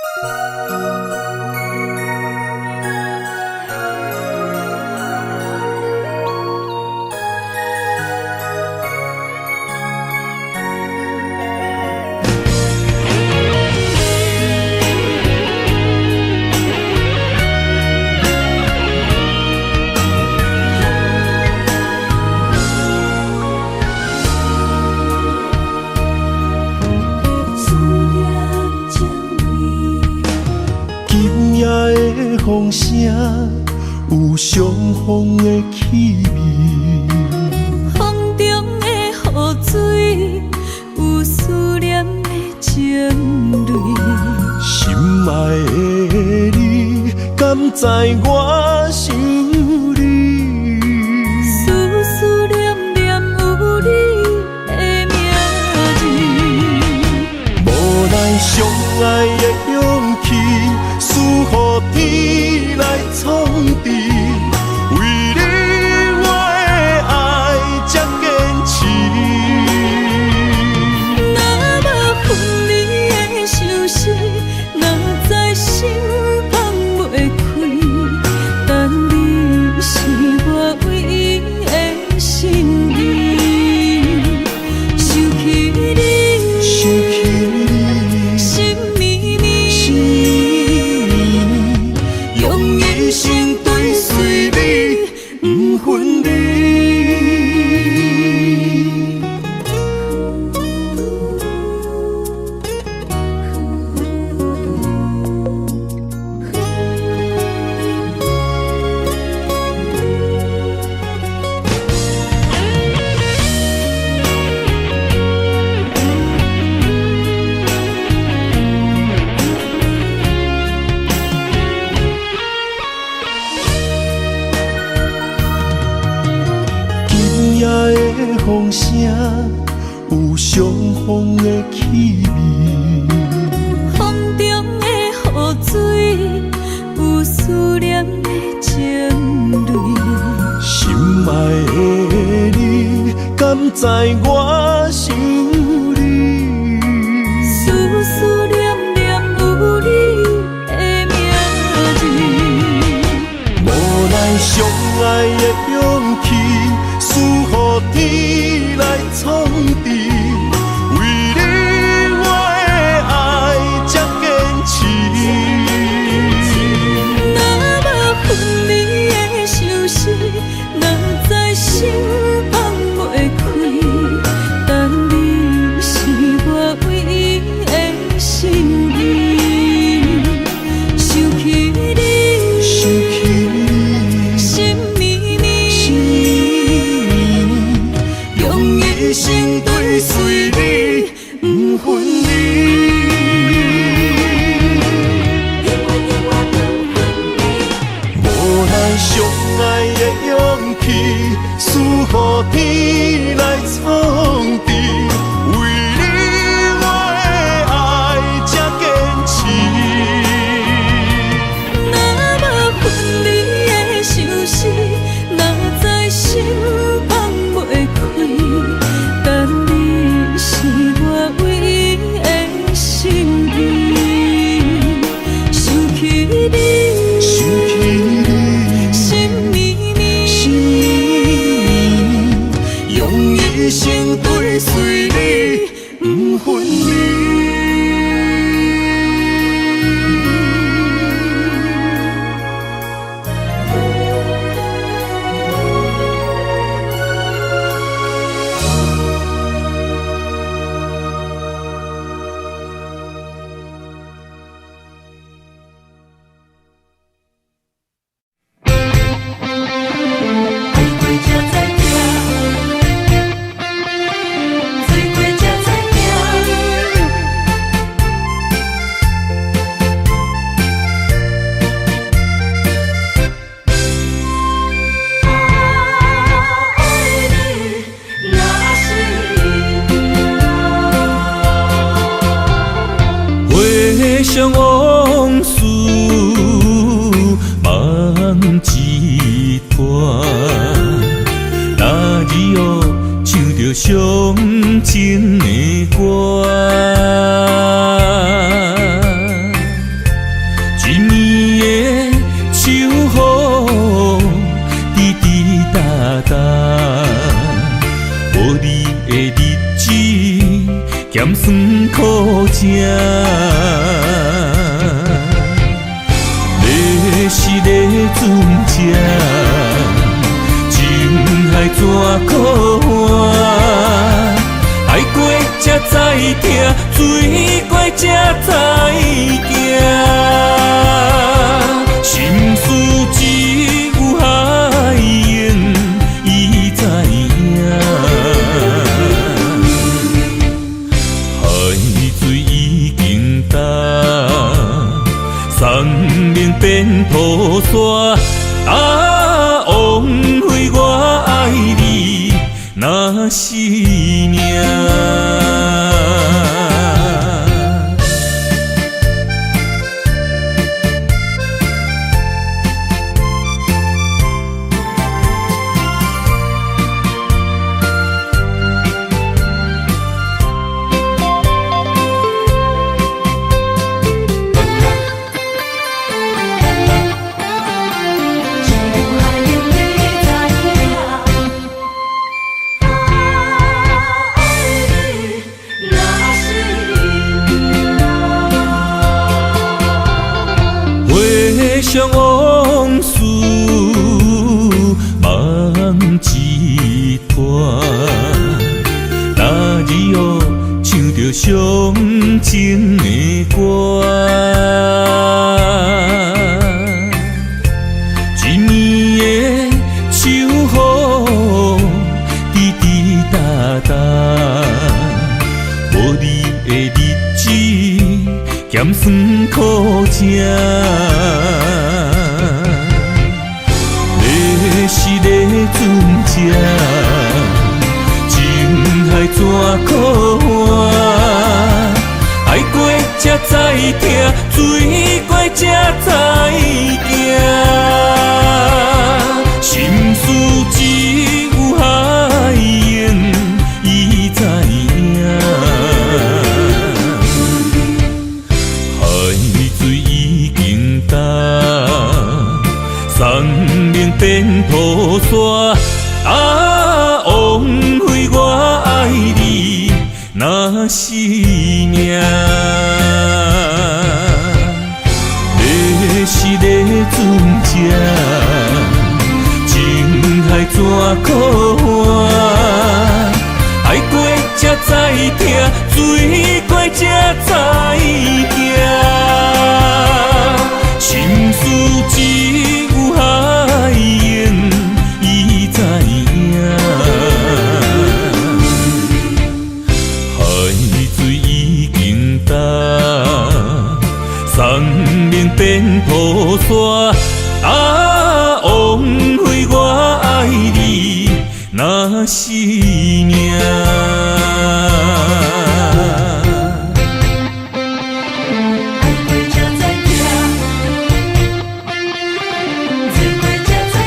思念情泪。今夜的風聲有傷風的氣味，風中的雨水有思念的情淚。心愛的你，敢知我想你？思思念念有你的名字。無奈相愛的勇氣，輸予天來創治。為你我的愛這堅持。若無分離的相思，哪知心放袂開。但你是我唯一的心意。想起你，想起你，心绵绵，心绵绵，用一生追隨你，不分離。今夜的風聲有傷風的氣味，風中的雨水有思念的情淚。心愛的你，敢知我想你？思思念念有你的名字。無奈相愛的勇氣，輸予天來創治。為你我的愛這堅持。若無分離的相思，哪知心放袂開。但你是我唯一的心意。想起你，想起你，心绵绵，心绵绵，用一生追隨你，不分離。無奈相愛的勇氣，輸予天來創治。為你我的愛這堅持。若無分離的相思，哪知心放袂開。但你是我唯一的心意。想起你，想起你，心绵绵，心绵绵，用一生追隨你，不分離。愛過才知疼，醉過才知疼。啊，愛你若是命。回想往事，梦一段。那日哦，唱著傷情的歌。正。你是咧船只，情海怎苦换？爱过才知疼，水过才知行。心事只有海涌伊知影。海水已经干，山盟变土沙。啊，枉费我爱你，若是命。回想往事，梦一团。那日哦，唱著伤情的歌，一暝的秋雨，滴滴答答，无你的日子，咸酸苦食。你是咧船只，情海怎苦换？爱过才知疼，水过才知行。心事只有海涌伊知影。海水已经干，山盟变土沙。啊，枉费我爱你，若是命。你是咧船只，情海怎苦换？爱过才知疼，水过才知行。心事只有海涌伊知影。海水已经干，山盟变土沙。啊，枉费我爱你，若是命。爱过才知疼，水过才知行。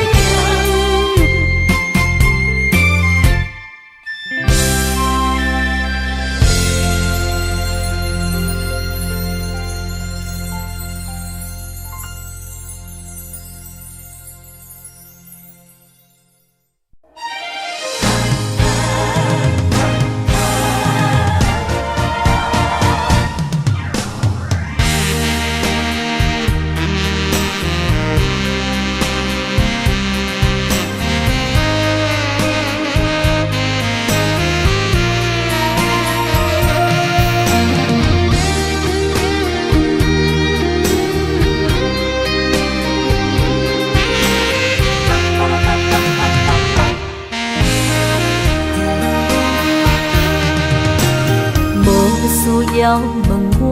无需要问我，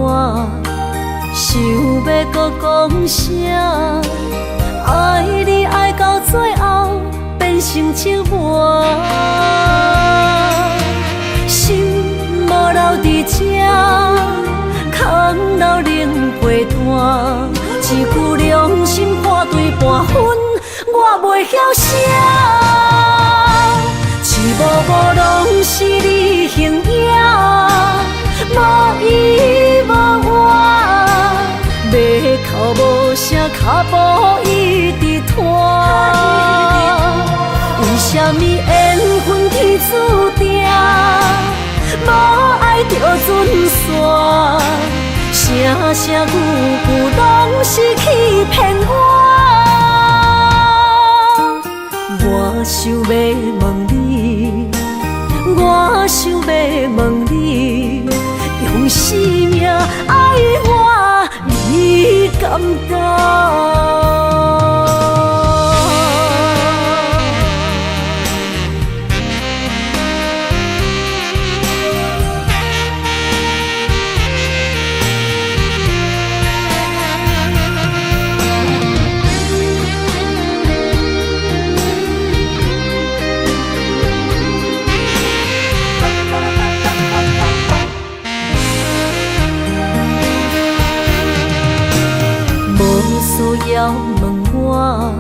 想欲阁讲啥？爱你爱到最后变成折磨，心无留伫这，空留冷被单。一句良心半对半分，我袂晓写。一幕幕拢是你形影，无依无我，欲哭无声，脚步一直拖。为啥物缘分天注定，無愛就準散，聲聲句句攏是欺騙我。我想欲問你，我想欲問你，用生命愛我，你敢當？需要問我，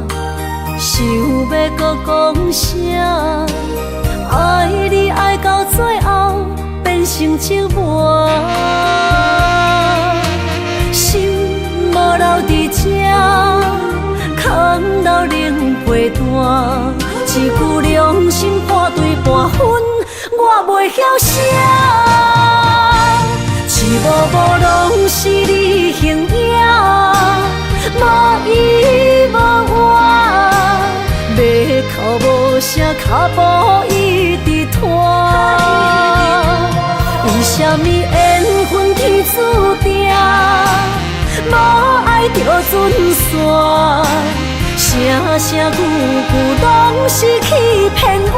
想欲閣講啥？愛你愛到最後變成折磨，心無留佇這，空留冷被單，一句良心半對半分，我袂曉寫。一幕幕攏是你形影。無依無我，欲哭無聲，跤步一直拖。為啥物緣分天注定，無愛就準散，聲聲句句攏是欺騙我。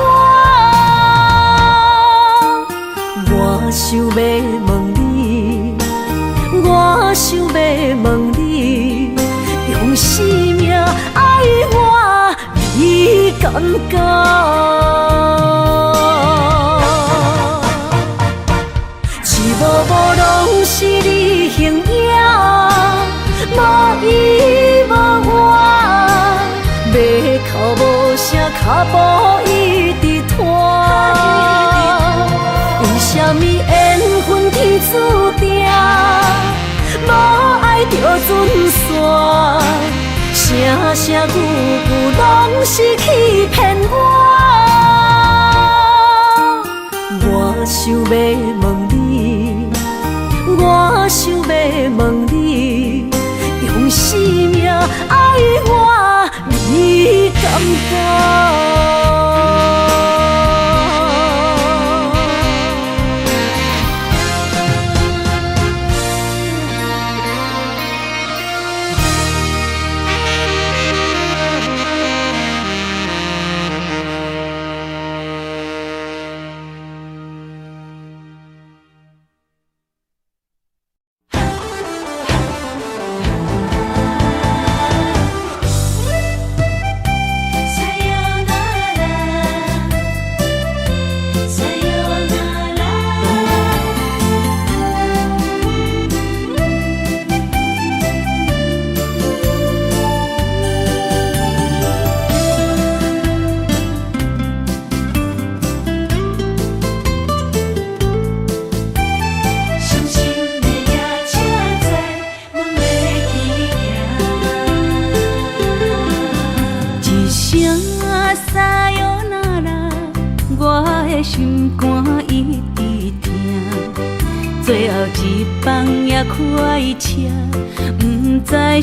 我想欲問你，我想欲問你，用生命愛我，你敢當？一幕幕攏是你形影，無依無我，欲哭無聲，跤步一直拖。為啥物緣分天注定，無愛就準散，聲聲句句攏是欺騙我。我想欲問你，我想欲問你，用生命愛我，你敢當？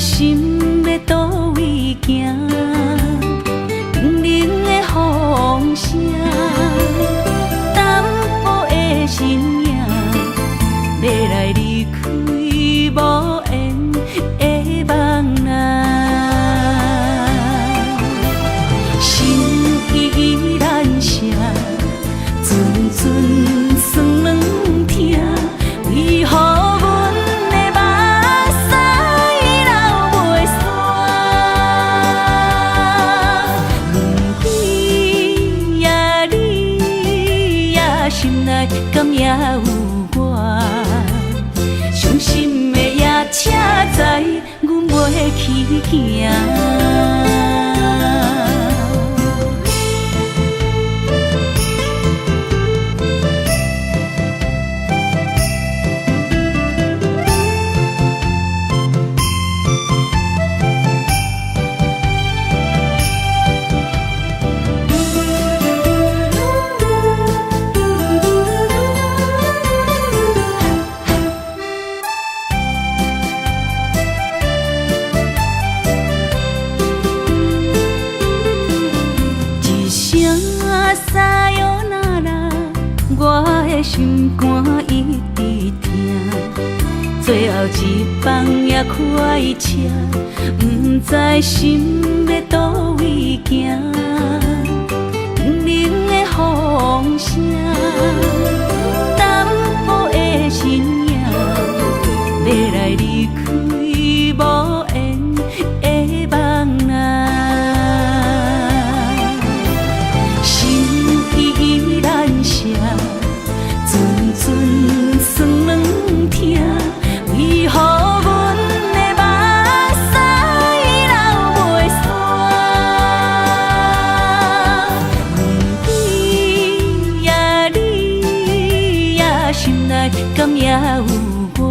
傷放也快车，毋知心欲佗位行。叮铃的风声，淡薄的身影，欲来离开无缘的梦啊。心依难舍，阵阵酸软疼，为何阮的目屎流袂煞？你呀你呀，心内敢也有我？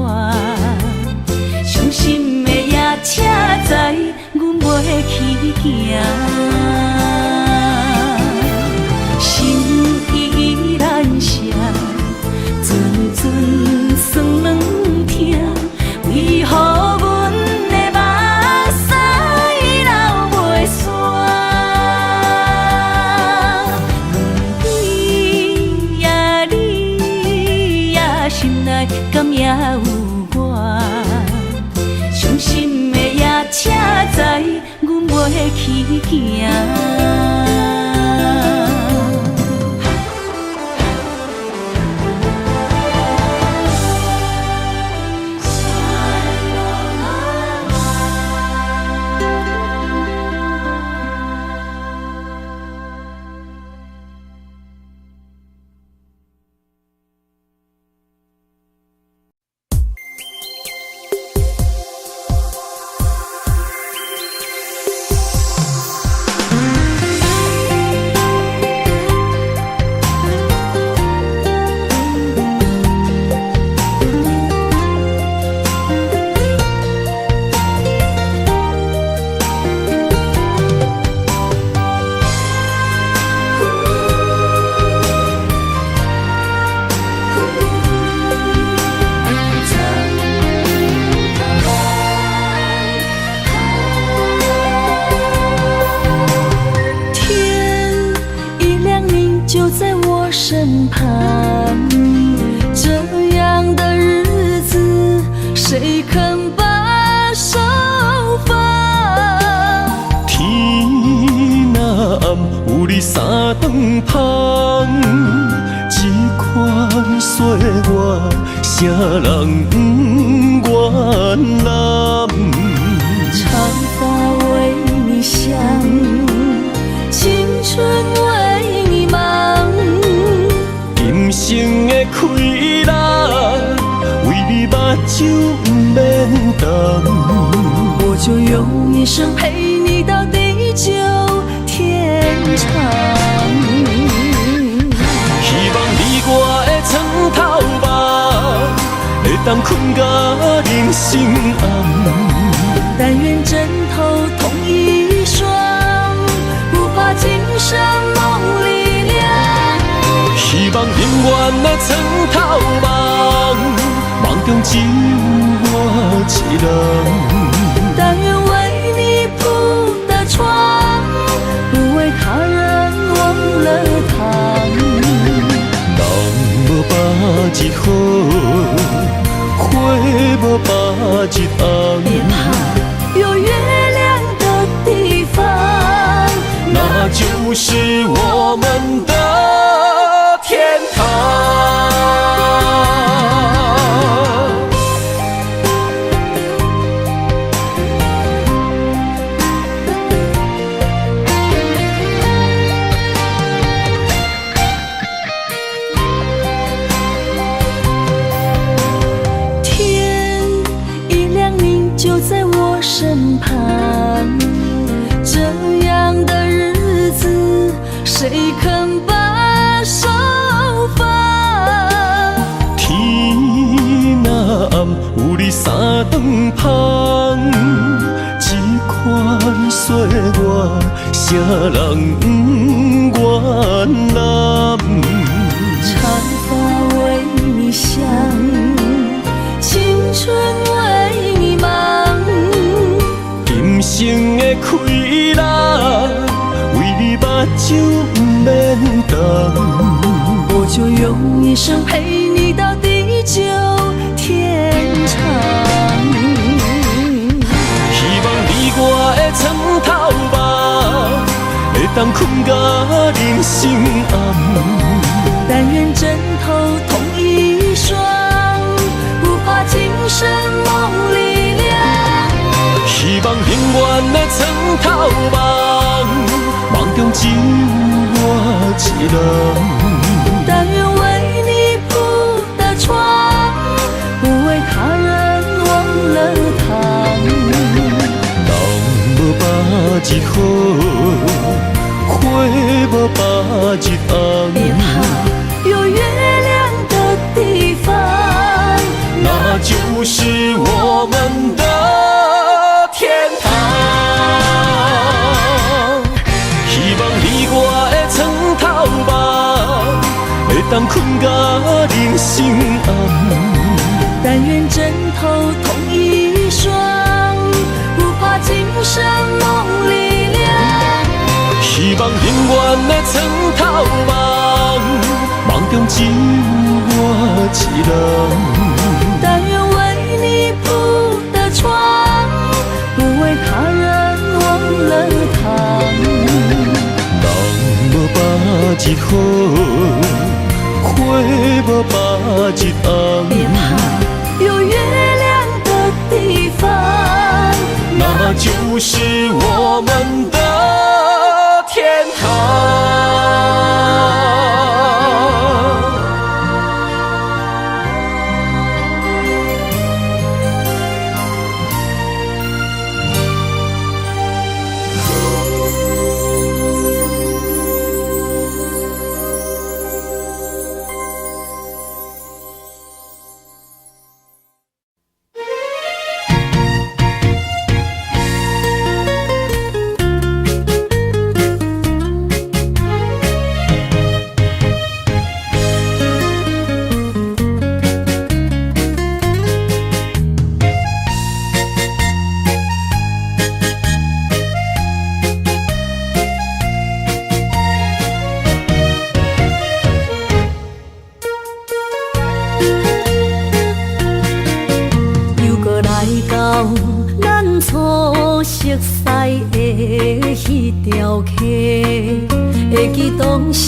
伤心的夜车知阮袂去行。心依难舍，阵阵酸软疼，为何阮的目屎流袂煞？你呀你呀，心内敢也有我？伤心的夜车知阮袂去行。天一亮，你就在我身旁。这样的日子，谁肯把手放？天若暗，有你三顿芳，这款岁月，啥人不愿揽？长发为你想，青春为你忙。今生的亏力，为你目睭毋免瞪。我就用一生陪你到地久天長。希望你我的床頭夢，會當睏到人生暗。但願枕頭同一雙，不怕今生夢裡涼。希望永遠的床頭夢，夢中只有我一人。但願為你鋪的床，不為他人忘了躺。人無百日好，花無百日紅。別怕，有月亮的地方，那就是我們的天堂。天一亮，你就在我身旁。這樣的日子，誰肯把手放？天若暗，有你三頓芳，這款歲月，啥人不願攬？長髮為你想，青春為你忙。今生的虧力，為你目睭毋免瞪。我就用一生陪你到地久天長。當睏甲人生暗。但願枕頭同一雙，不怕今生夢裡涼。希望永遠的床頭夢，夢中只有我一人。但願為你鋪的床，不為他人忘了躺。人無百日好，花無百日紅。別怕，有月亮的地方，那就是我們的天堂。希望你我的床頭夢，會當睏甲人生暗。但願枕頭同一雙，不怕今生夢裡涼。希望永遠的床頭夢，夢中只有我一人。但願為你鋪的床，不為他人忘了躺。人無百日好，花無百日紅。別怕，有月亮的地方，那就是我們的天堂。又閣來到咱初熟似的彼條溪，會記當時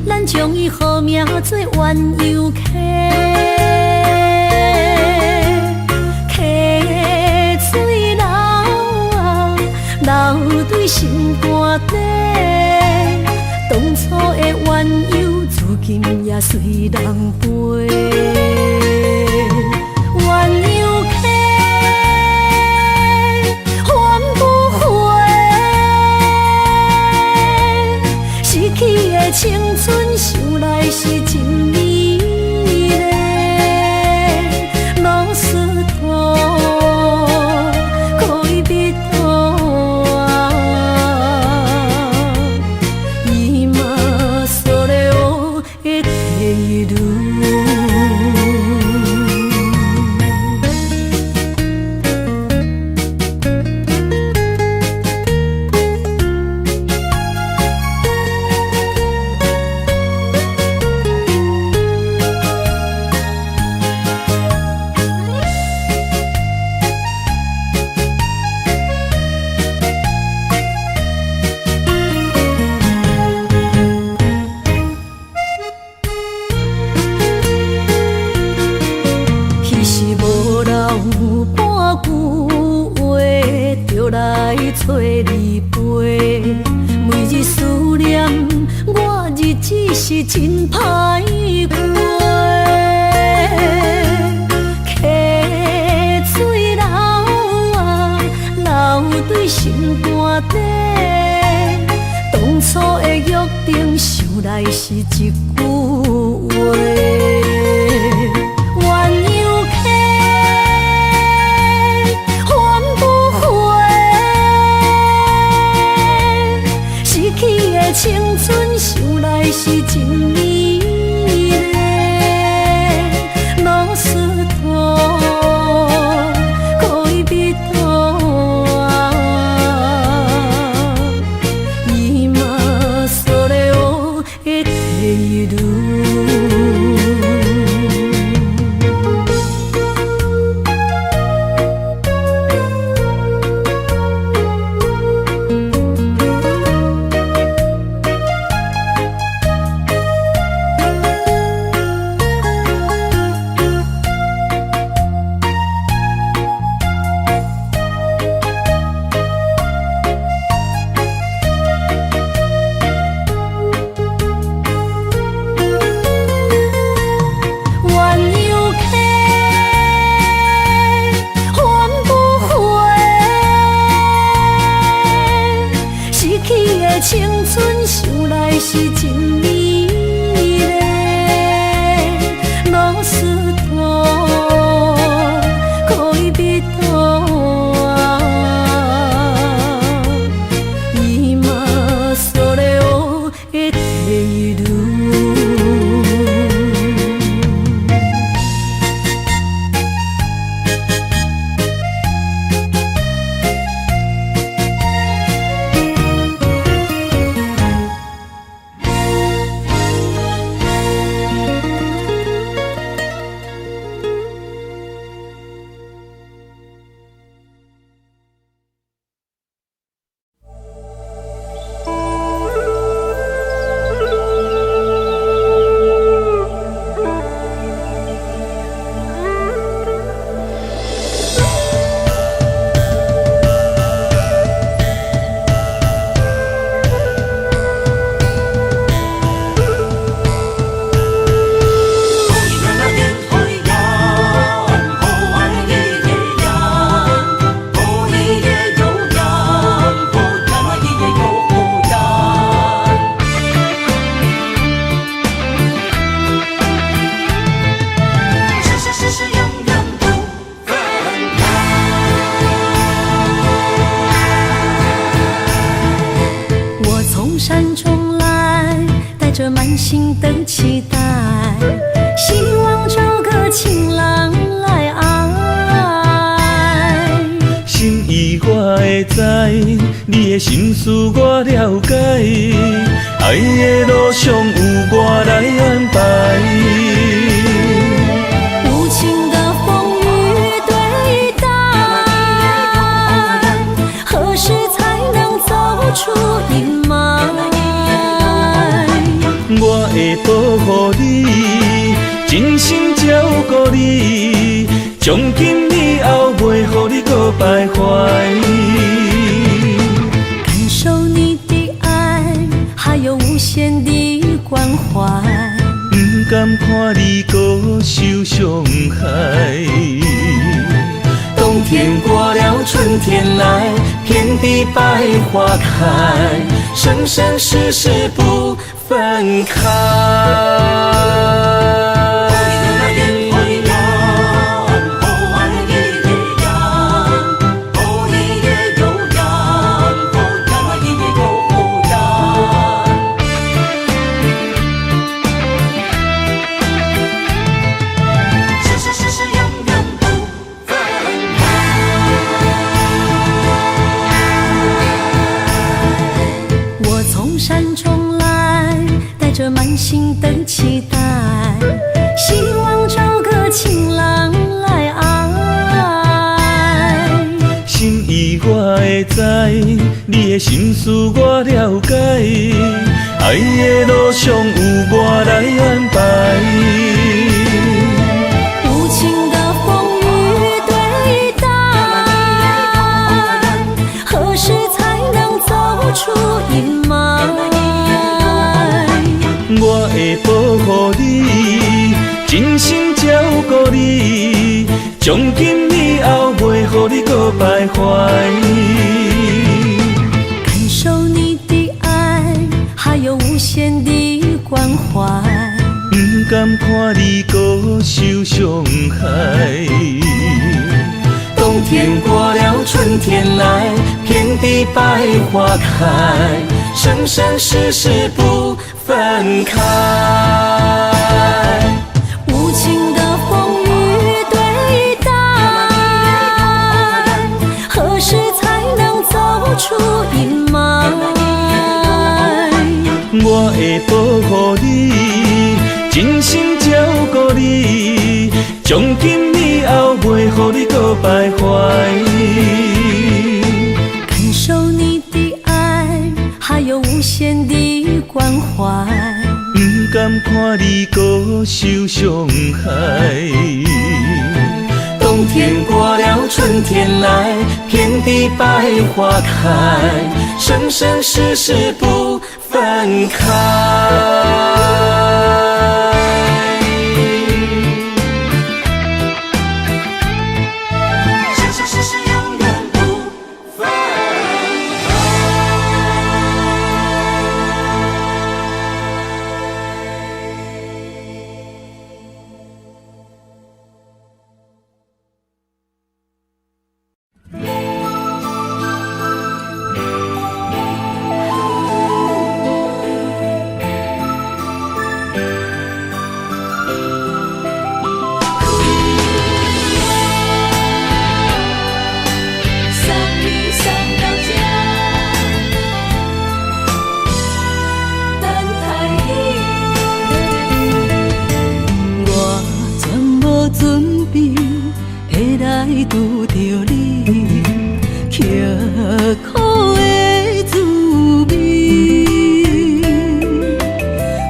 咱將伊號名做鴛鴦溪，溪水流啊流對心肝底，當初的鴛鴦如今也隨人飛。鴛鴦溪，還不回，失去的青春，想來是真美麗。ロスト戀人啊，今それを得ている。彼時無留半句話，就來揣你飛。每日思念，我日子是真歹過。溪水流啊流對心肝底，當初的約定，想來是一句話。鴛鴦溪，還不回，失去的青春，想來是真美麗。ロスト戀人啊，今それを得ている。心的期待，希望找個情郎來愛。心意我會知，你的心思我了解，愛的路上有我來安排。無情的風雨對待，何時才能走出陰霾？我會保護你，真心照顧你，從今以後袂予你閣徘徊。感受你的愛，還有無限的關懷。毋甘看你閣受傷害。冬天過了，春天來，遍地百花開，生生世世不分開。我從山中來，帶著滿心的期待，希望找個情郎來愛。心意我會知，你的心思我了解，愛的路上有我來安排。無情的風雨對待，何時才能走出陰霾？我會保護你，真心照顧你，從今以後袂予你閣徘徊。感受你的愛，還有無限的關懷。毋甘看你閣受傷害。冬天過了，春天來，遍地百花開，生生世世不分開。無情的風雨對待，何時才能走出陰霾？我會保護你，真心照顧你，從今以後袂予你閣徘徊。感受你的愛，還有無限的關懷。毋甘看你閣受傷害。冬天過了，春天來，遍地百花開，生生世世不分開。生生世世永遠不分開。送你送到這，等待你。我全無準備會來拄著你，刻苦的滋味，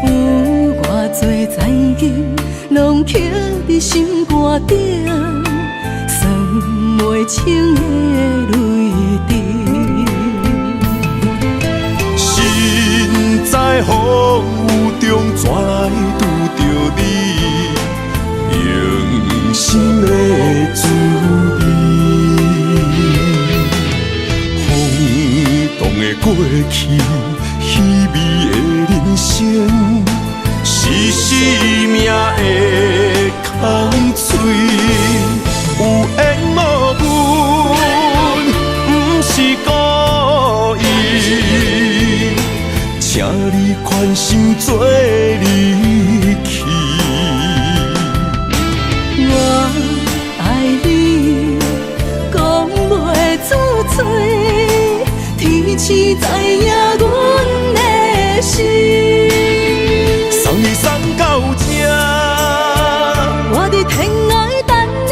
有偌濟残金，攏刻佇心肝頂。算袂清的淚滴。身在風雨中，怎來拄著你？用心的滋味。風動的過去，稀微的人生，是生命的空喙。有緣無分，毋是故意，請你寬心做人。天知影阮的心。送你送到這，我佇天涯等你，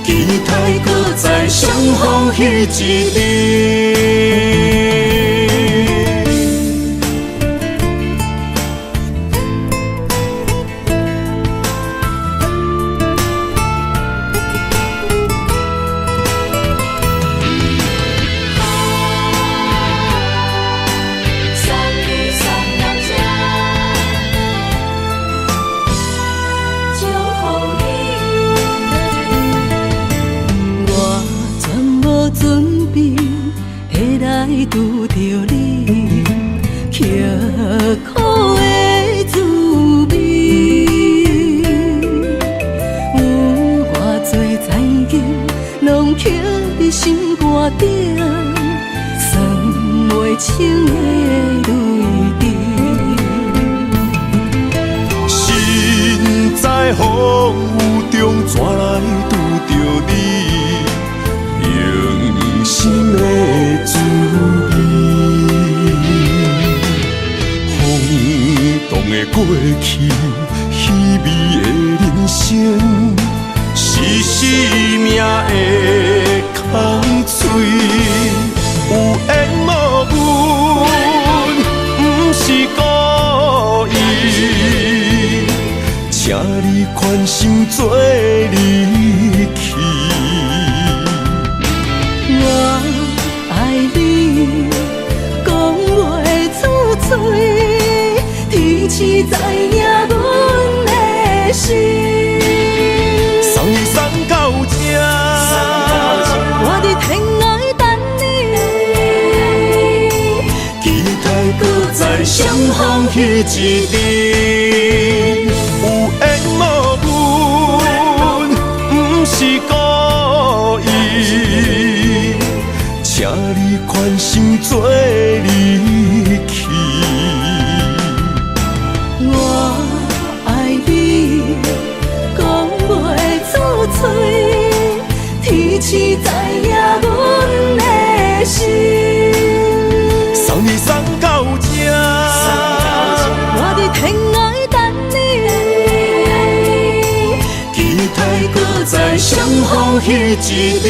期待閣再相逢彼一日。我全無準備會來拄著你，刻苦的滋味，有偌濟残忍，攏刻佇心肝頂，算袂清的淚滴。身在風雨中，怎來拄著你？用心的滋味，風動的過去，稀微的人生，是生命的空喙。有緣無分，毋是故意，請你寬心做離去。我愛你，講袂出嘴，天知知影阮的心。送你送到這，我佇天涯等你，期待閣再相逢彼一日。有緣無分，毋是故意，請你寬心做離去。我愛你，講袂出嘴，天知知影阮的心。送你送到這，我佇天涯等你，期待閣再相逢彼一日。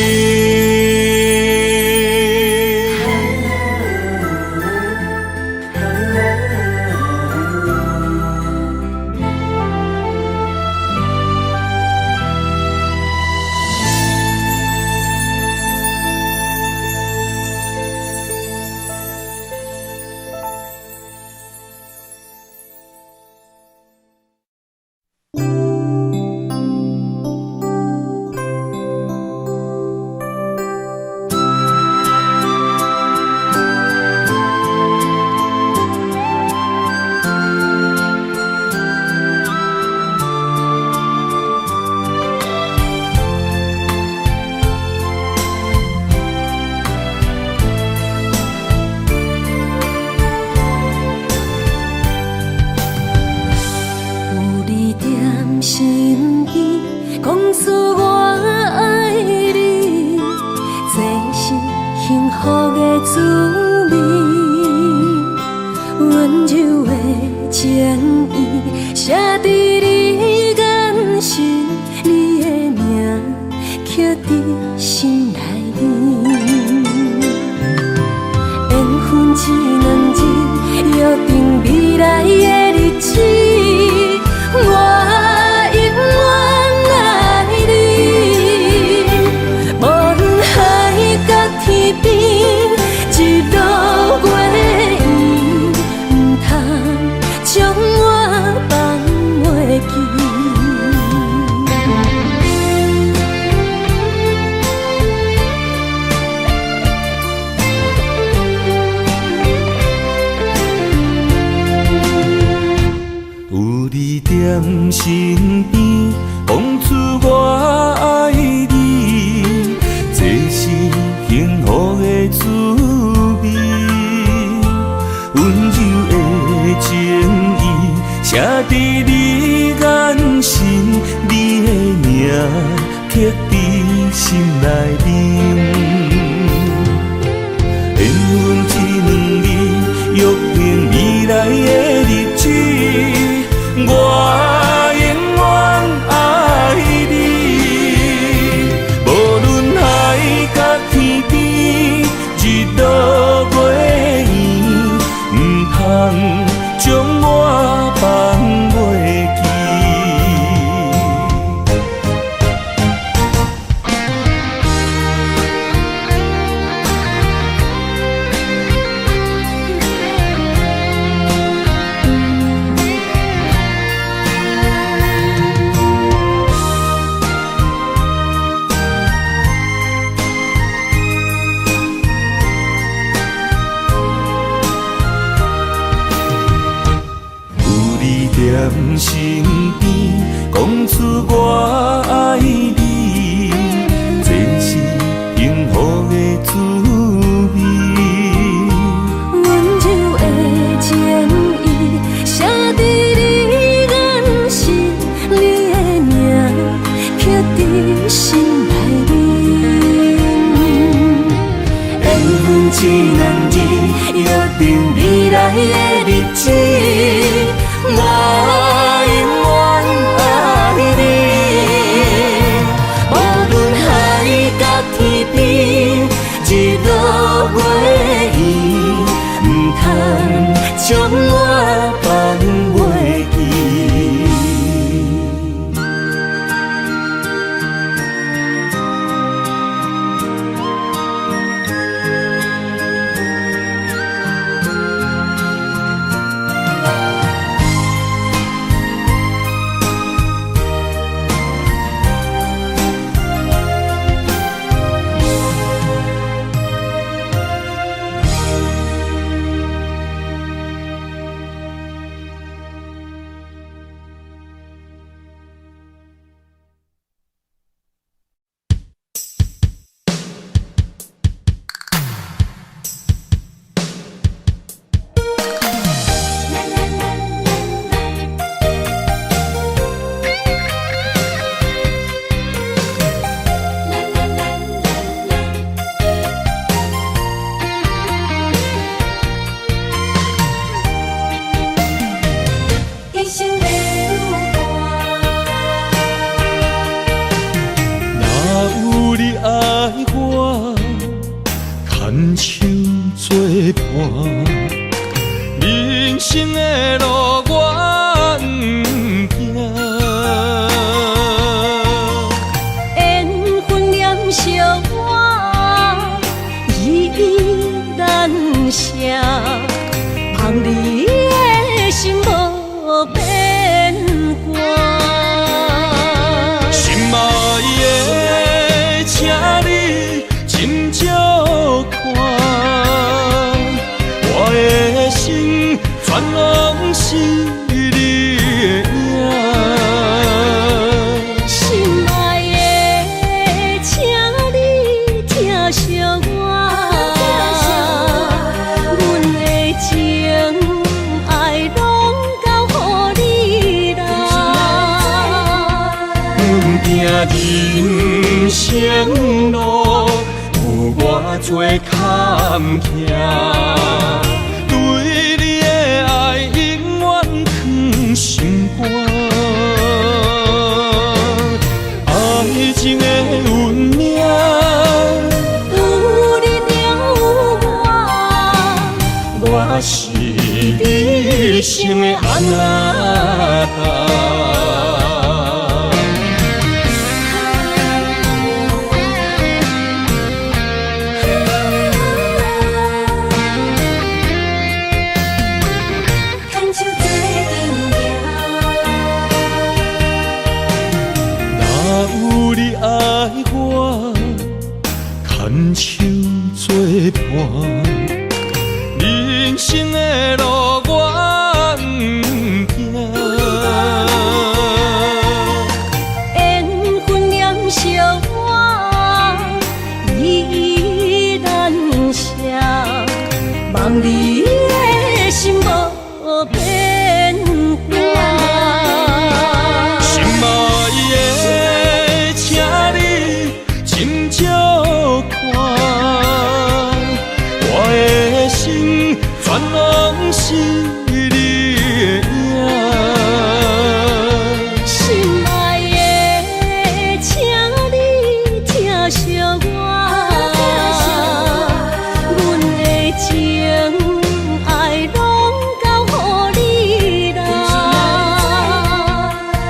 有你踮身邊，講出我愛你，這是幸福的滋味。溫柔的情意寫佇你眼神，你的名刻佇心內面。緣分這兩字，約定未來的日子。我永遠愛你，無論海角天邊，日落月圓，毋通將我放袂記。有你踮身邊，講出我愛你，這是幸福的滋味。溫柔的情意寫佇你眼神，你的名刻佇心內面。一兩日，約定未來的日子，我永遠愛你。無論海角天邊，日落月圓，毋通將我放袂記。一生的有若有你愛我，牽手做伴，人生的路我毋驚。緣分黏惜我，依依難捨，望你的心無變卦。心愛的，請你斟酌看，我的心全攏是你的影。心愛的，請你疼惜我，阮的情愛攏交予你啦。毋驚人生路有偌濟坎坷，對你的愛永遠藏心肝。愛情的運命，有你就有我，我是你一生的阿那達。牽手做陣行。若有你愛我，牽手做伴，人生的路我毋驚。緣分黏惜我，依依難捨，望你的心無變卦。心愛的，請你斟酌看，我的心全攏是你的影。心愛的，請你疼惜我，阮的情愛攏交予你啦。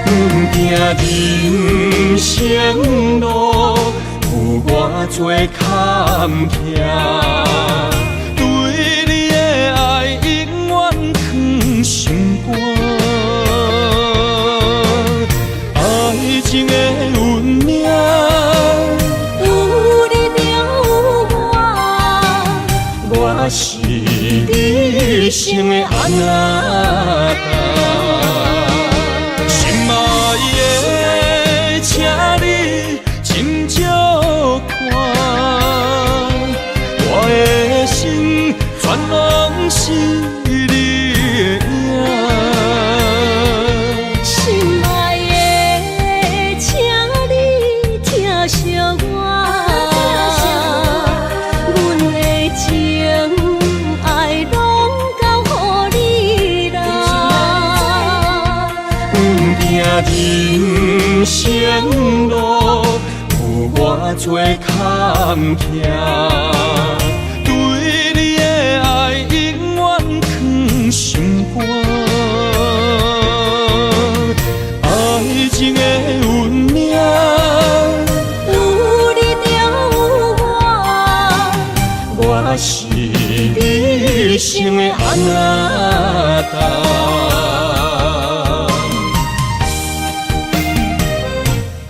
毋驚人生路有偌濟坎坷，對你的愛永遠藏心肝。愛情的運命，有你就有我，我是你一生的阿那達。心愛的，請你斟酌看，我的心全攏是你的影。心愛的，請你疼惜我，阮的情人生路有偌濟坎坷，對你的愛永遠囥心肝。愛情的運命，有你就有我，我是你一生的阿那達。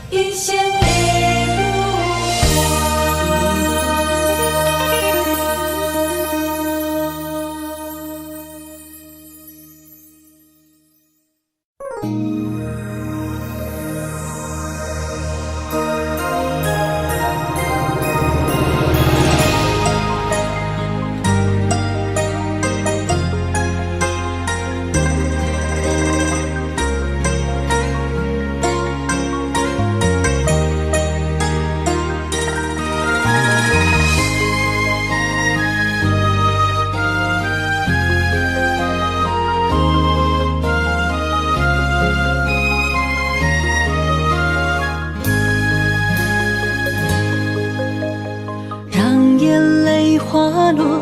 一生的有我。讓眼淚滑落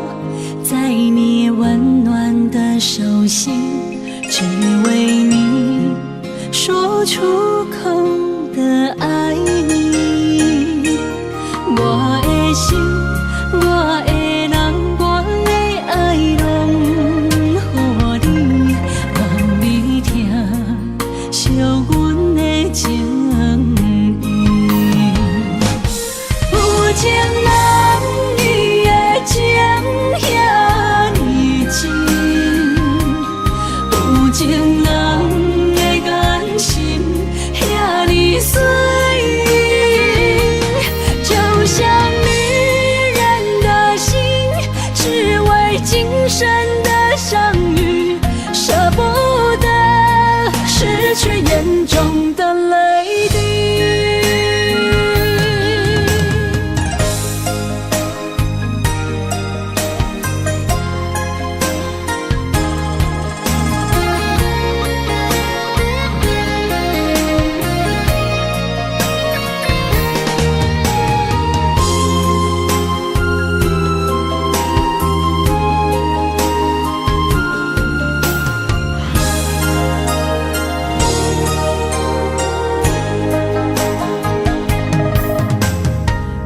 在你溫暖的手心，只為你說出口的愛你。我的心，我的人，我的愛，攏予你，望你疼惜阮的情意。有情人伊的情遐呢真，有情人的眼神遐呢媠，就像女人的心，只為今生的相遇，捨不得失去眼中的淚滴。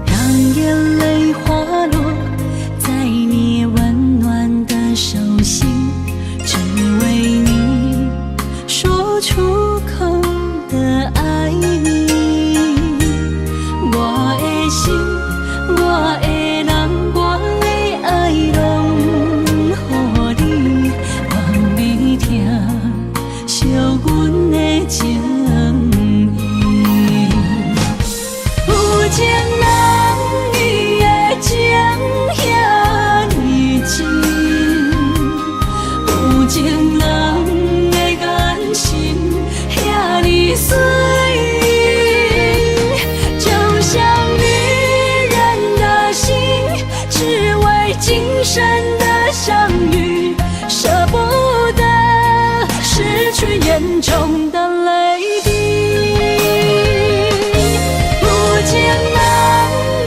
讓眼淚滑落在你溫暖的手心，只為你說出口的愛你。我的心，我的人，我的愛，攏予你，望你疼惜阮的情意。有情人伊的情遐呢真，有情人的眼神遐呢媠，就像女人的心，只為今生的相遇，捨不得失去眼中的淚滴。有情人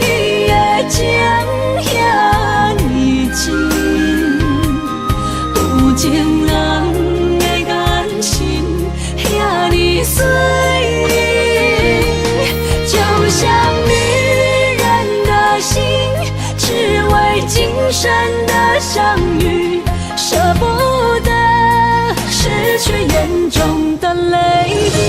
伊的情遐呢真，有情人的眼神遐呢媠，就像女人的心，只為今生的相遇，捨不得失去眼中的淚滴。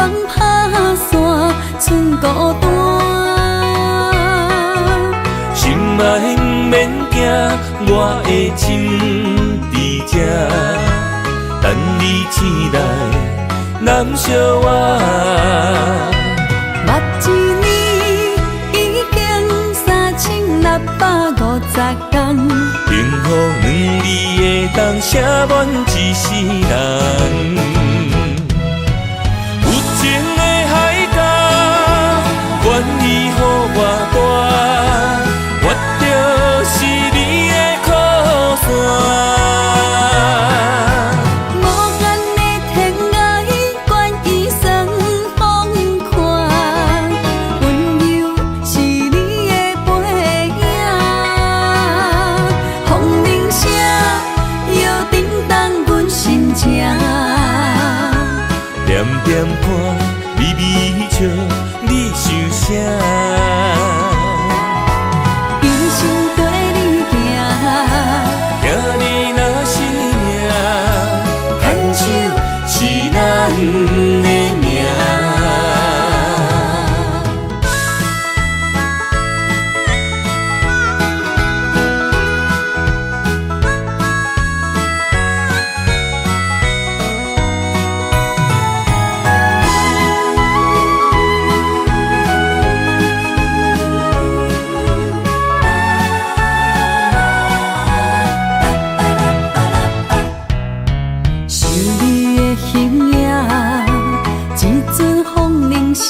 夢拍散，賰孤單。心愛毋免驚，我的情佇這，等你醒來，攬惜我。目一年已經3650天，幸福兩字會當寫滿一世人。有情的海角，願意予我帶，我就是你的靠山。無限的天涯，願意算風寒，溫柔是你的背影。風鈴聲又震動阮心情。点点看，微微笑，你想啥？一生綴你行，听你若是命，牵手是咱的命。想你的形影，一阵風鈴聲，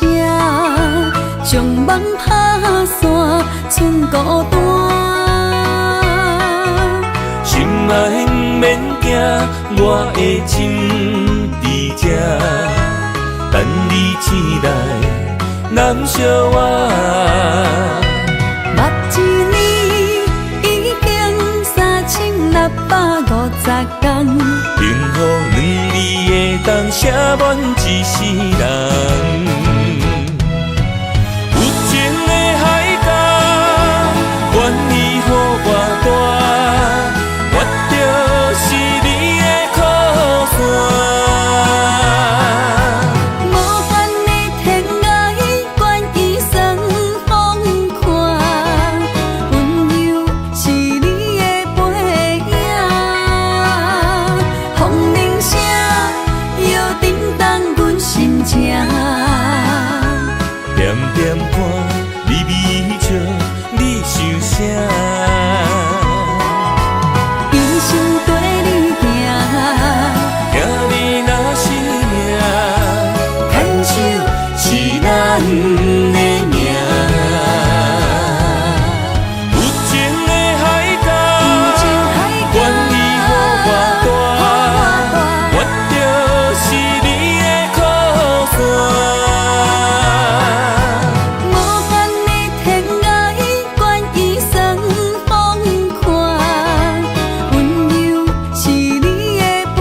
將夢拍散，賰孤單。心愛毋免驚，我的情佇這，等你醒來，攬惜我。目一年已經3650天，幸福兩字會當寫滿一世人。有情的海角，願意予我帶，我就是你的靠山。無限的天涯，願意算風寒，溫柔是你的背影。風鈴聲又震動阮心情。點點看，微微笑，你想啥？一生綴你行，聽你若是命，牽手是咱的命。有情的海角，願意予我帶，我就是你的靠山。無限的天涯，願意算風寒，溫柔是你的背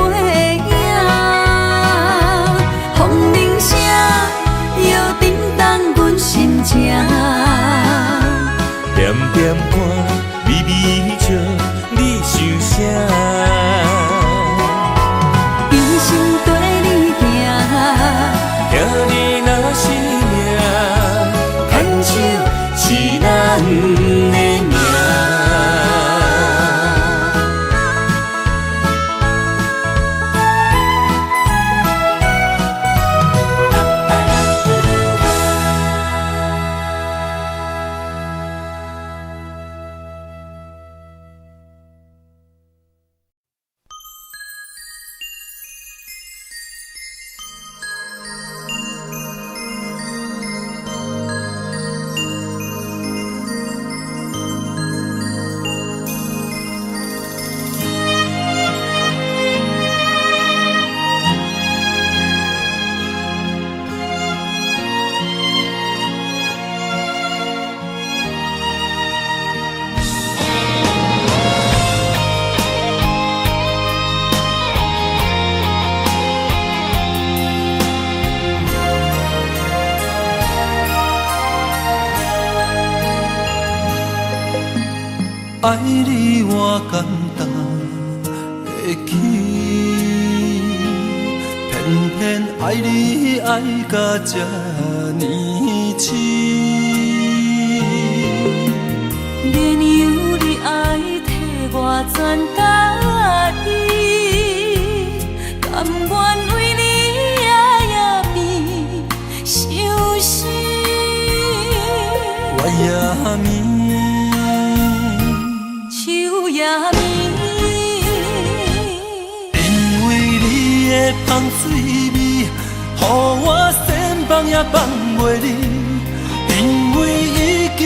影。風鈴聲又震動阮心情。點點看，微微笑，你想啥？一生綴你行，聽你若是命，牽手是咱的命。愛你我敢擔會起，偏偏偏愛你愛甲這呢深。免由你愛替我全家己，甘願為你夜夜變相思。月也暝，秋也暝。因為你的芳水味，予我千放也放袂離。因為已經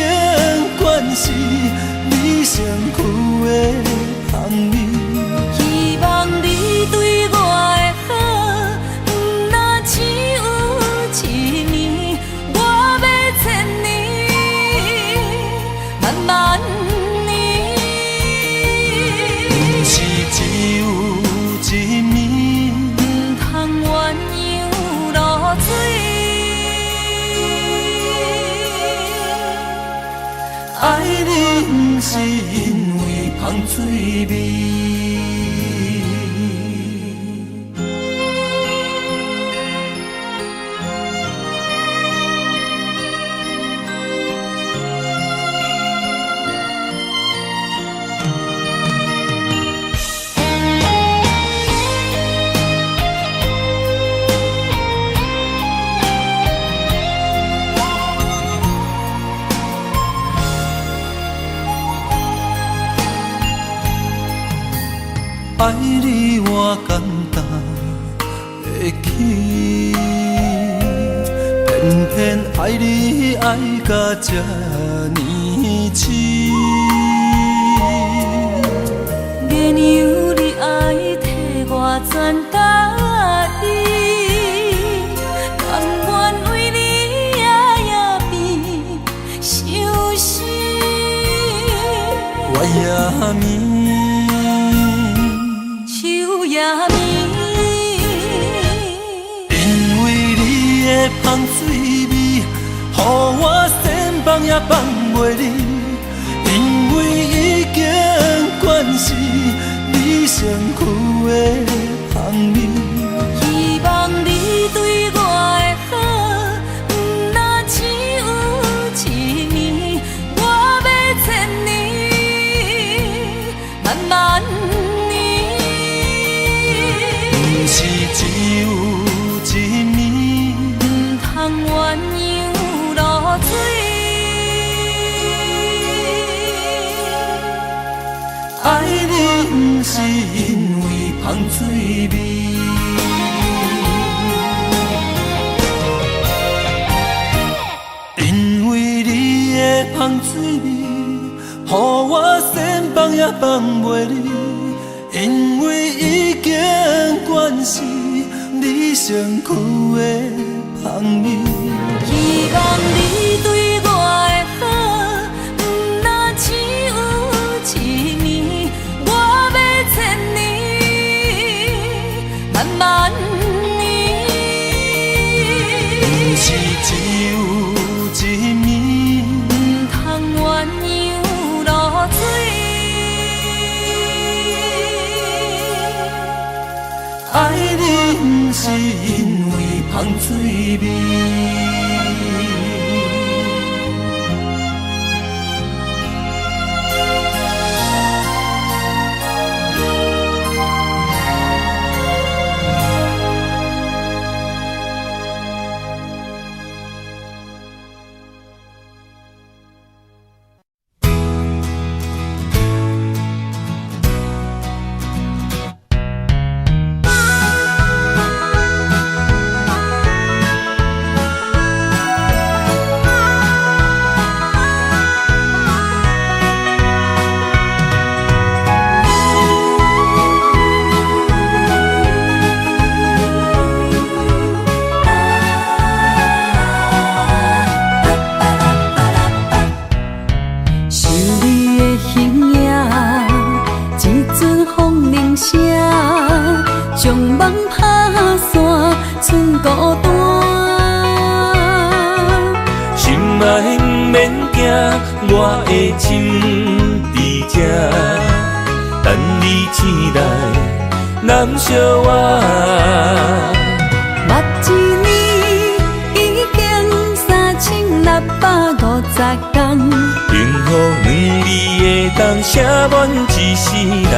慣是你身軀的香味。希望你對我的好，毋若只有一暝，我欲千年，萬萬年。毋是只有一暝，毋通鴛鴦落水。愛你毋是因為芳水味。愛你我簡單會起，偏偏愛你愛甲這呢深。免由你愛替我全家己，甘願為你夜夜變相思。月也暝，秋也暝。因為你的芳水味，予我千放也放袂離。因為已經慣是你身軀的香味。希望你對我的好，毋若只有一暝，我欲千年，萬萬年。毋是只有一暝，毋通鴛鴦落水。愛你毋是因為芳水味。因為你的芳水味，予我千放也放袂離。因為已經慣是你身軀的香味。希望你對我的好，毋若只有一暝，我欲千年，萬萬年。毋是只有一暝，毋通鴛鴦落水。愛你毋是因為芳水味。想你的形影，一阵风铃声，将梦拍散，剩孤单。心爱毋免惊，我的心伫这，等你醒来，揽惜我。目當寫滿一世人。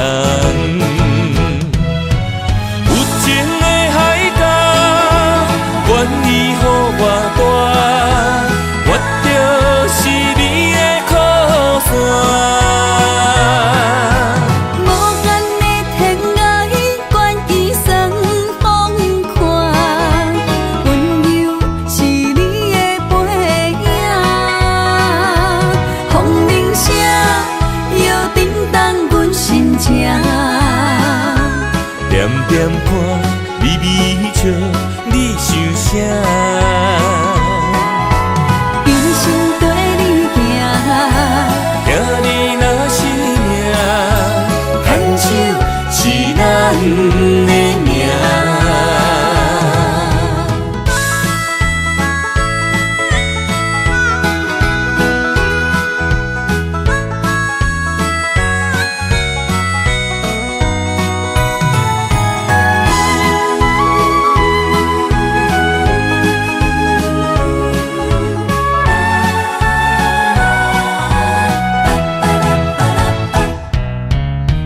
有情的海角，願意予我帶，我就是你的靠山。無限的天涯，願意算風寒，溫柔是你的背影，風鈴聲又震動阮心情。点点看微微笑，你想啥？一生綴你行，听你若是命，牵手是咱的命。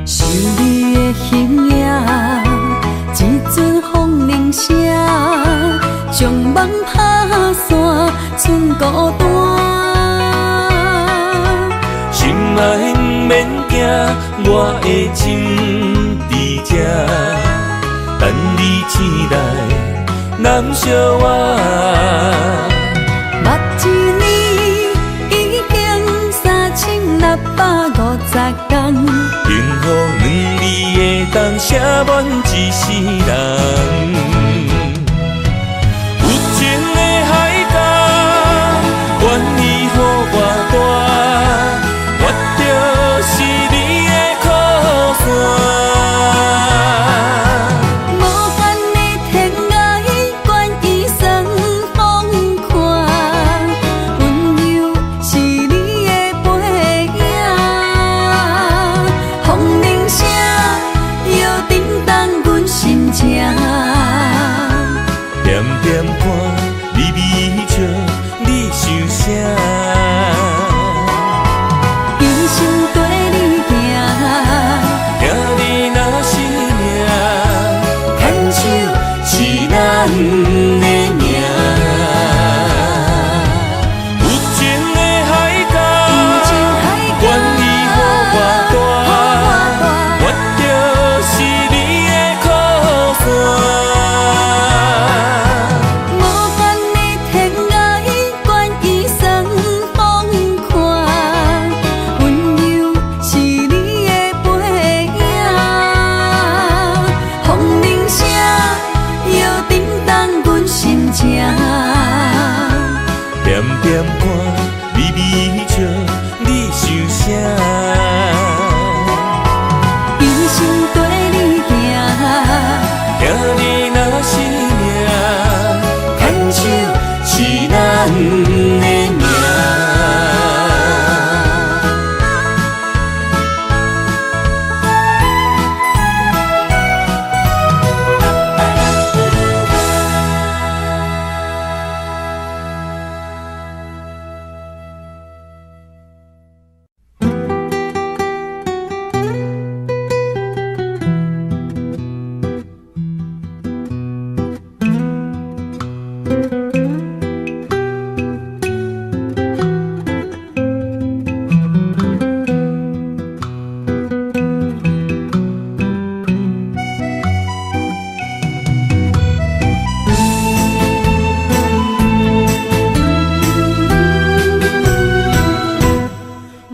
想你的形影，一阵風鈴聲，將夢拍散，剩孤單。心愛毋免驚，我的情佇這，等你醒來，攬惜我。目一年已經3650天，幸福兩字會當寫滿一世人。有情的海角，願意予我帶，我就是你的靠山。無限的天涯，願意算風寒，溫柔是你的背影，風鈴聲又震動阮心情。點點看，微微笑，你想啥？一生綴你行，聽你若是命，牽手是咱的命。有情的海角，願意予我帶，我就是你的靠山。無限的天涯，願意算風寒，溫柔是你的背影，風鈴聲又震動阮心情。點點看，微微笑，你想啥？一生綴你行，聽你若是命，牽手是咱的命。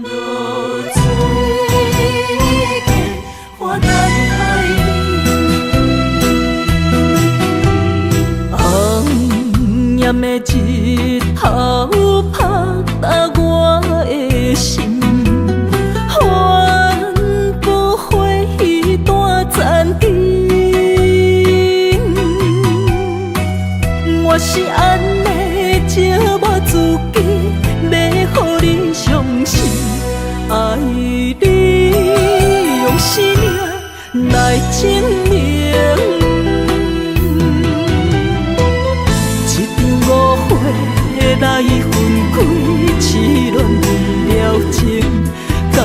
落水过，我等待你。红艳的日头拍打我的心，反复回忆断残情。我是按呢折磨自己，欲予你傷心，愛你用生命來證明。一場誤會來分開，痴戀了情，甘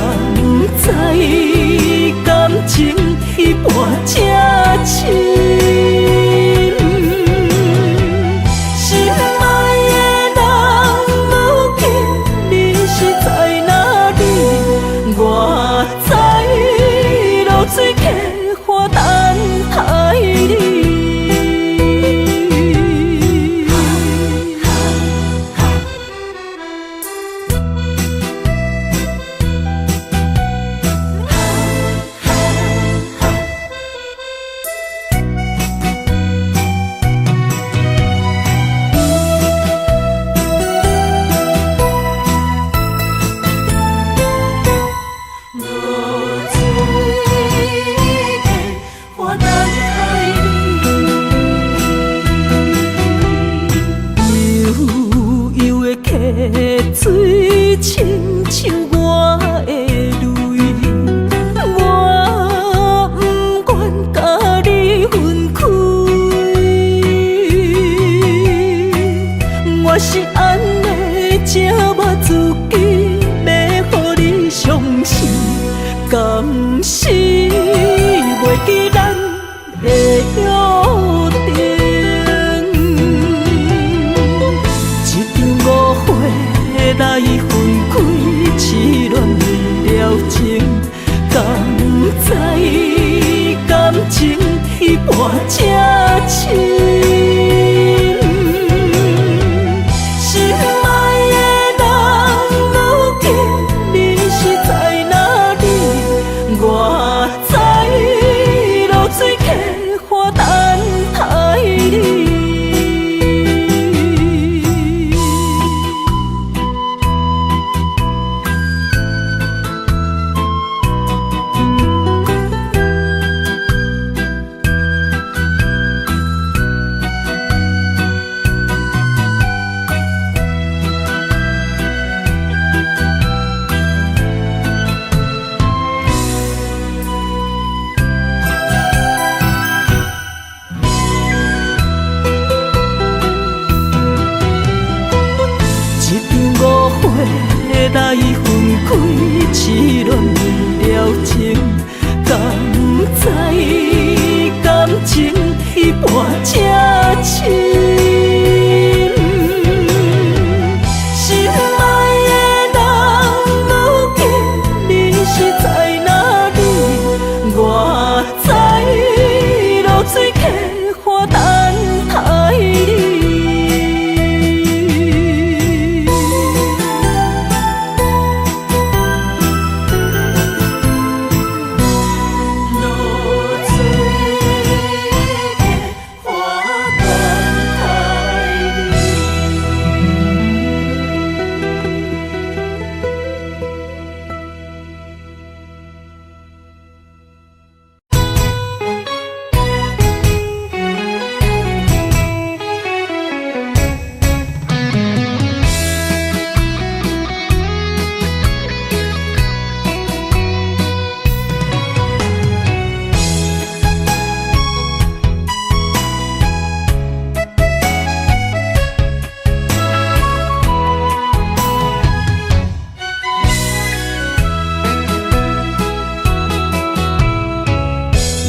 敢是袂記咱的約定？一場誤會來分開，痴戀了情，敢知感情已薄這深？心愛的人，如今你是在哪裡？我在濁水溪岸等待你。一場誤會來分開，痴戀了情，敢知感情已薄這深？心愛的人，如今你是在哪裡？我在濁水溪岸等待你。濁水溪岸等待你。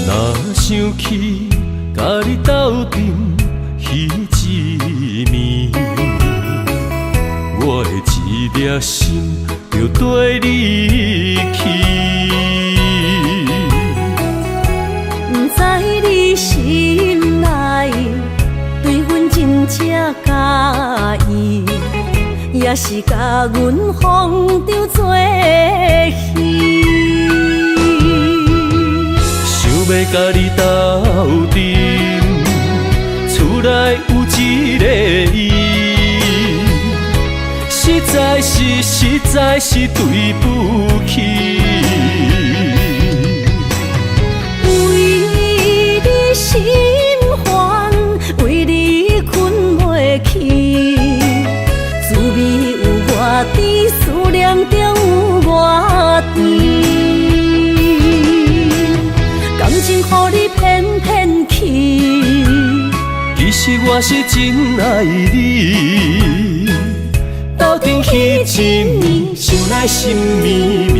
若想起佮你鬥陣彼一暝，我的一粒心就綴你去。毋知你心內對阮真正佮意，抑是共阮放當做戲？想欲佮你鬥陣，厝內有一个伊，實在是對不起。為你心煩，為你睏袂去，滋味有偌甜，思念中有偌甜。感情予你騙騙去，其實我是真愛你，鬥陣彼一暝，想來心綿綿。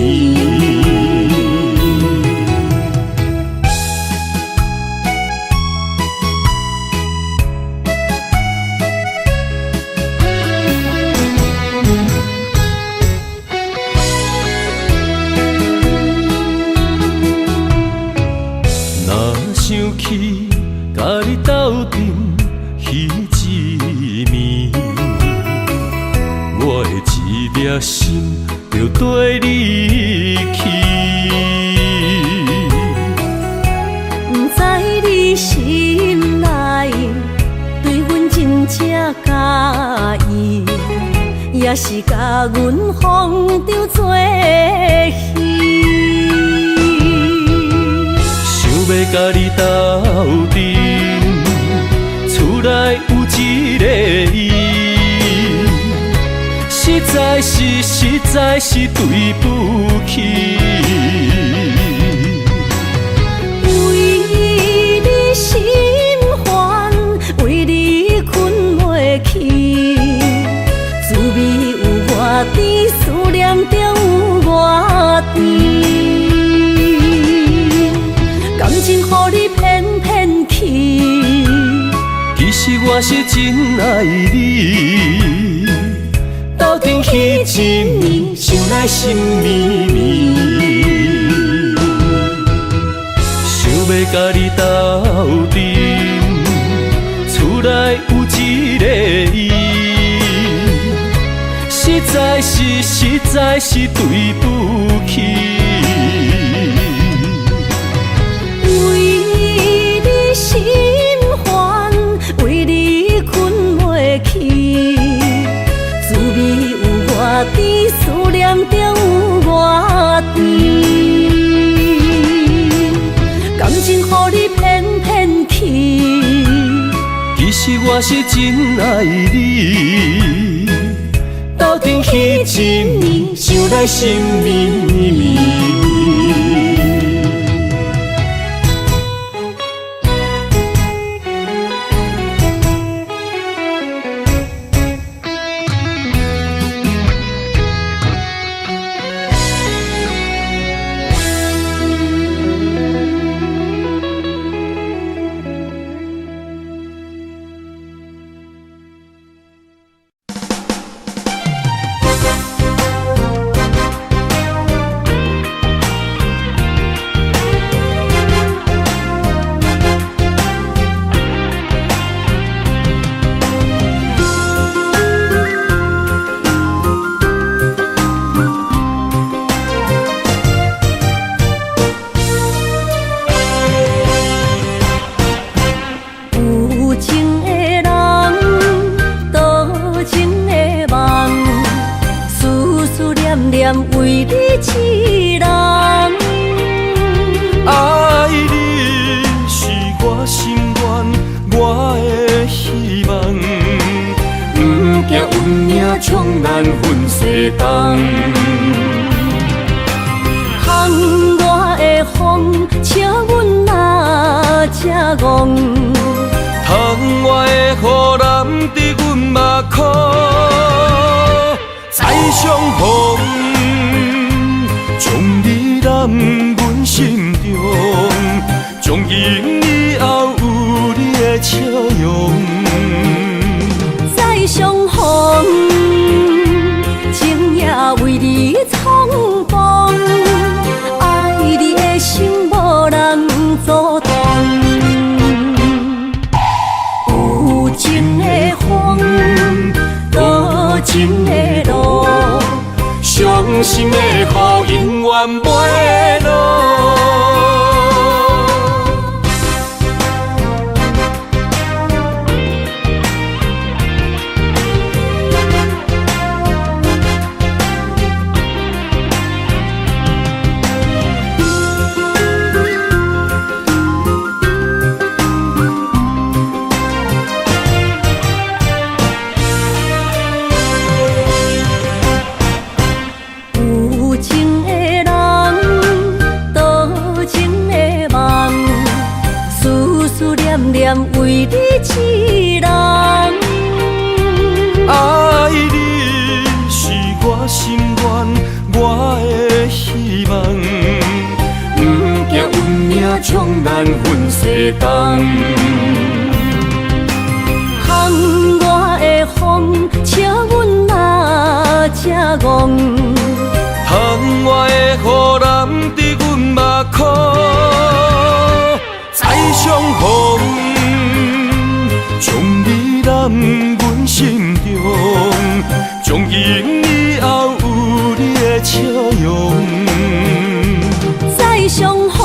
若想起佮你鬥陣彼一暝，我的一粒心就綴你去。毋知你心內對阮真正佮意，抑是共阮放當做戲？想欲佮你鬥陣，厝內有一个伊，實在是對不起。為你心煩，為你睏袂去，滋味有偌甜，思念中有偌甜。感情予你騙騙去。其實我是真愛你，鬥陣彼一暝，想來心綿綿，想欲共你鬥陣，厝內有一个伊，實在是實在是對不起。為你心煩，為你睏袂去，滋味有偌甜，思念中有偌甜。感情予你騙騙去，其實我是真愛你，鬥陣彼一暝，想來心綿綿。有情的人，多情的夢，思思念念為你一人。愛你是我心願，我的希望，不驚運命將咱分西東。窗外的風，笑阮若這戇。窗外的雨淋伫阮目眶，再相逢，將你揽阮心中，從今以後有你的笑容。再相逢，情也為你創風，愛你的心無人阻擋。有情的風，多情的路，傷心的雨永遠袂落。有情的人，多情的夢，思思念念為你一人。愛你是我心願，我的希望，不驚運命將咱分西東。窗外的風，笑阮若這戇。窗外的雨淋伫阮目眶，再相逢，將你攬阮心中，從今以後有你的笑容。再相逢，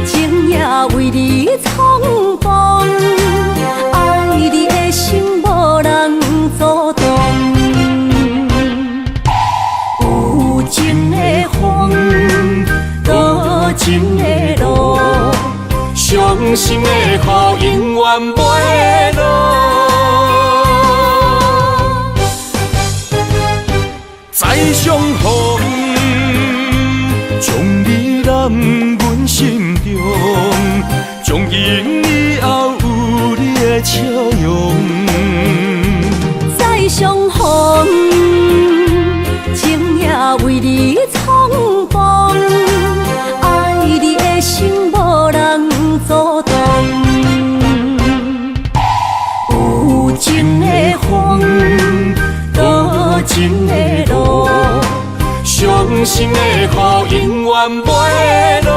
情也為你創風，愛你的心無人阻擋。有情的風，多情的路，傷心的雨永遠袂落。再相逢，將你攬阮心中，從今以後有你的笑容。再相逢，情也為你創風，愛你的的心無人阻擋。有情的風，多情的路，傷心的雨永遠袂落。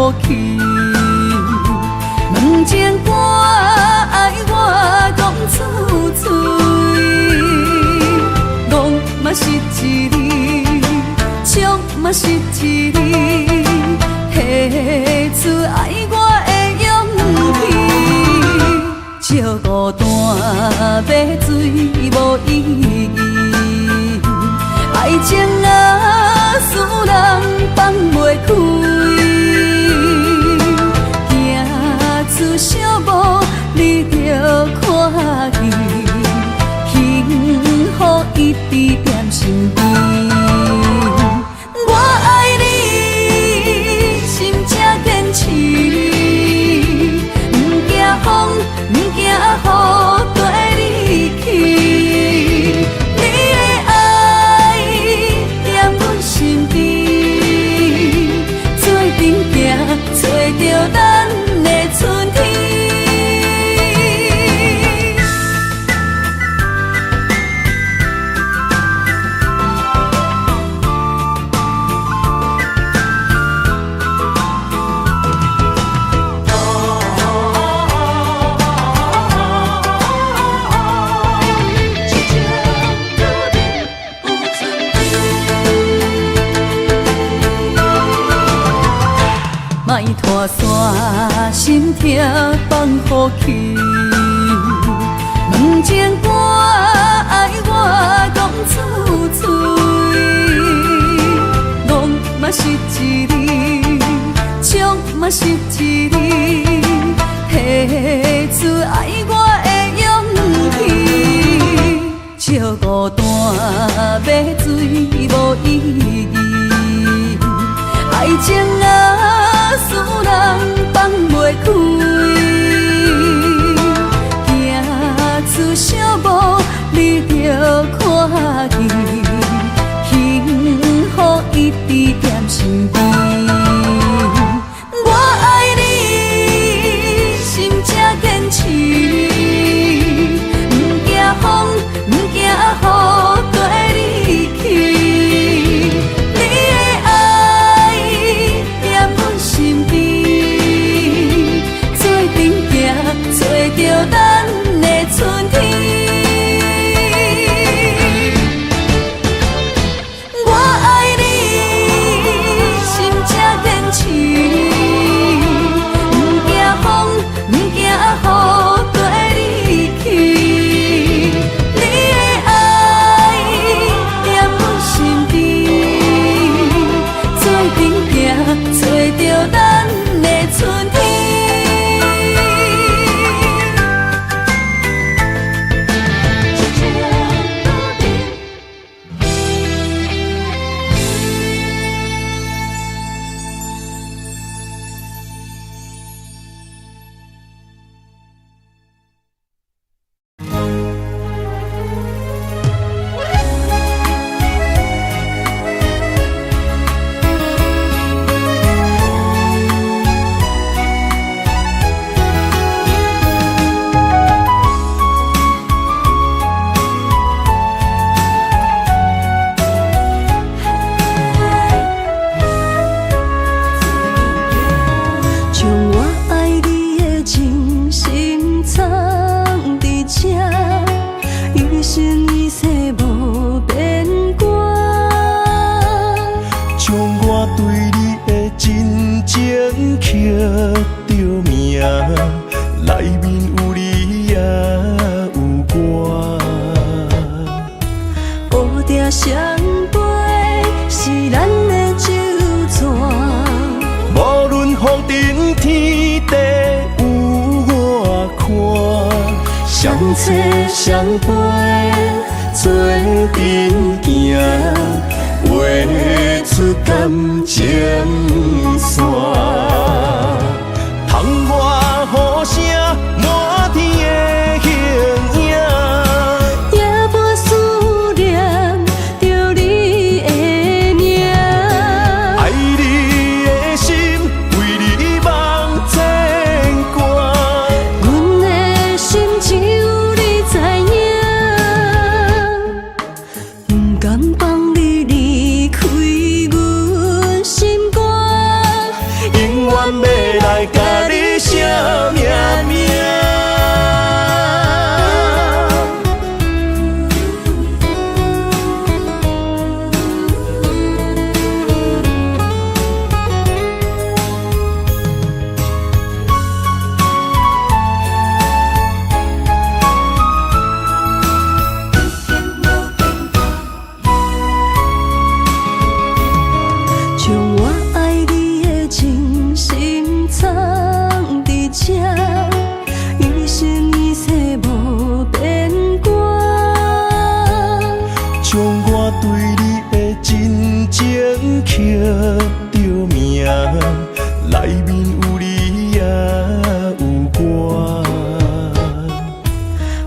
予去。问情歌爱我講出喙，戇嘛是一字，笑嘛是一字，提出愛我的勇氣。笑孤單欲醉無意義，愛情若使人放袂開，行出小步你就看見，幸福一直踮身邊。我愛你，心才堅持，毋驚風，毋驚雨，綴你去。你的愛踮阮身邊，做陣行，揣著咱的春天。莫拖線，心痛放予去。問情歌愛我講出喙，戇嘛是一字，笑嘛是一字，提出愛我的勇氣。笑孤單欲醉無意義，愛情若使人放袂開，行出小步你就看見，幸福一直踮身邊。我愛你，心才堅持，毋驚風，毋驚雨，綴你去。你的愛踮阮身邊，做陣行，揣著咱的春天。我愛你，心才堅持，毋驚風，毋驚雨，綴你去。你的愛踮阮身邊，做陣行，揣著咱的春天。將我愛你的真心藏佇這，一生一世無變卦。將我對你的真情刻著名，內面有你也有我。烏蝶相飛是咱的酒泉，無論風塵天地有偌寬，相找相陪做陣行，畫出感情線。窗外雨聲，滿天的形影。也無思念著你的名。愛你的心，為你茫牽掛。阮的心只有你知影，毋甘放你離開阮心肝。永遠袂情刻著名，內面有你也有我。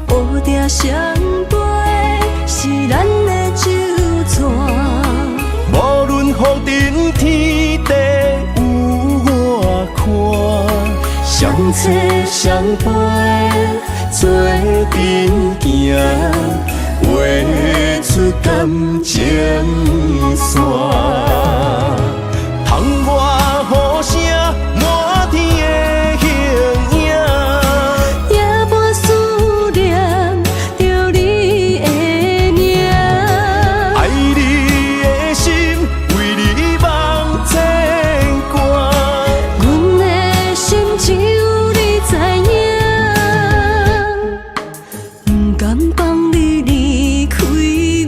烏蝶相飛是咱的酒泉。無論風塵天地有偌寬，相載相陪做陣行，畫出感情線。窗外雨聲，滿天的形影。夜半思念著你的名。愛你的心，為你茫牽掛。阮的心只有你知影，不甘放你離開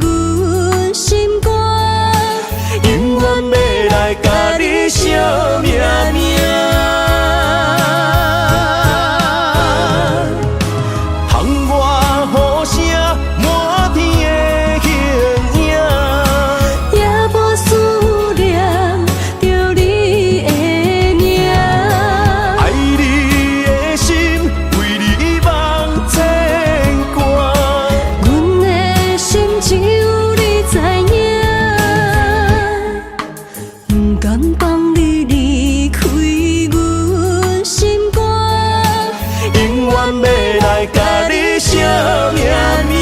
阮心肝。永遠欲來共你相命命。窗外雨聲，滿天的形影。夜半思念著你的名。愛你的心，為你茫牽掛。阮的心只有你知影，不甘放你離開阮心肝。永遠欲來共你相命命。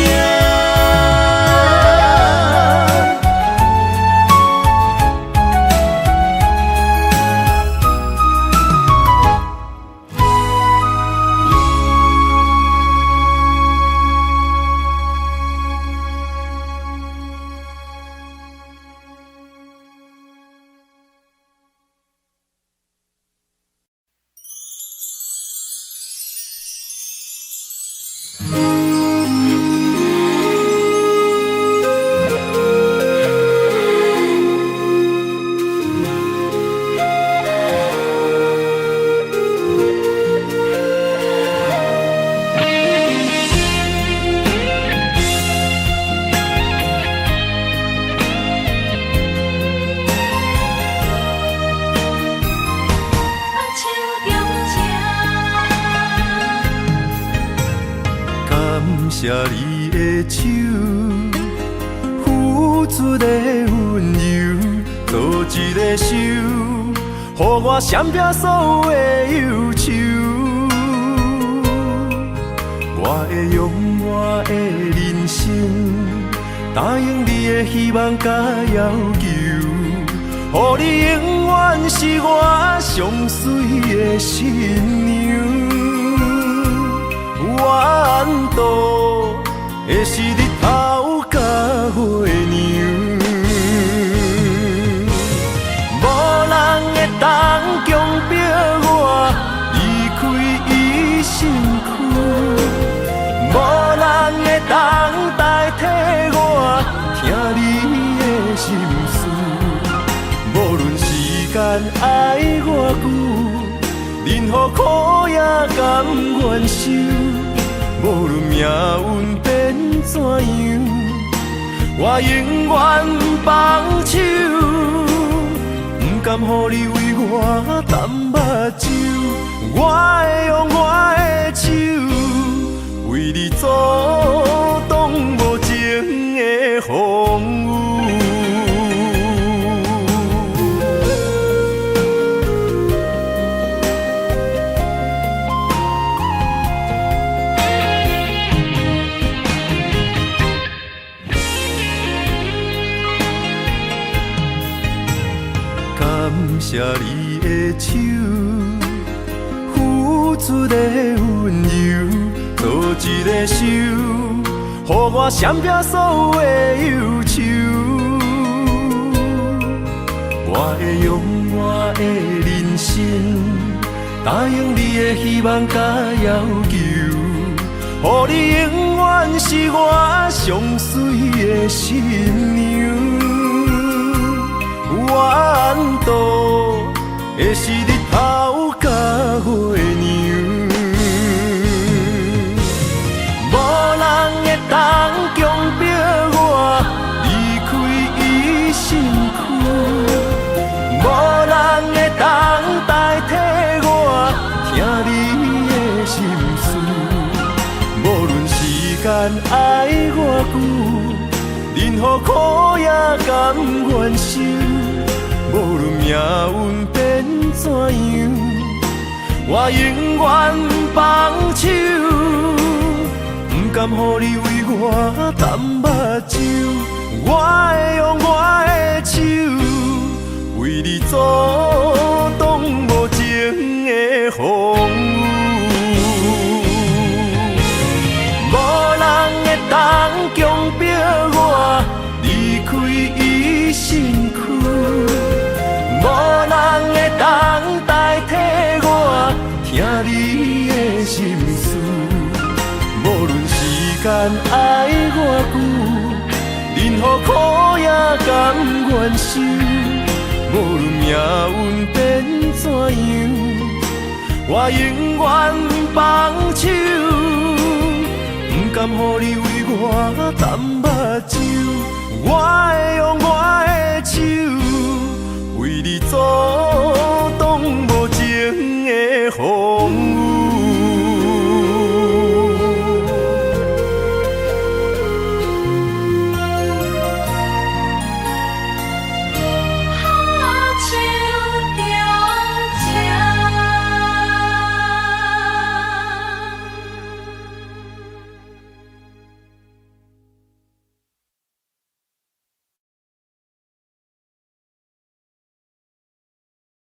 感謝你的手，付出的溫柔，做一个手，予我閃避所有的憂愁。我會用我的人生，答應你的希望佮要求，予你永遠是我上媠的新娘。怨度的是日頭佮月娘，無人會當強迫我離開伊身軀，無人會當代替我聽你的心事。無論時間愛偌久，任何苦也甘願受。無論命運變怎樣，我永遠放手，不甘予你為我澹目睭，我會用我的手，為你阻擋無情的風雨。感謝你的手，付出的溫柔，做一个手，予我閃避所有的憂愁。我會用我的人生，答應你的希望佮要求，予你永遠是我上媠的新娘。怨度的是日頭佮月娘，無人會當強迫我離開伊身軀，愛偌久，任何苦也甘願受。無論命運變怎樣，我永遠放手，毋甘予你為我澹目睭，我會用我的手，為你阻擋無情的風雨。無人會當強迫我離開伊身軀，無人會當代替我聽你的心事。無論時間愛偌久，任何苦也甘願受。無論命運變怎樣，我永遠放手，毋甘予你為我澹目睭，我會用我的手。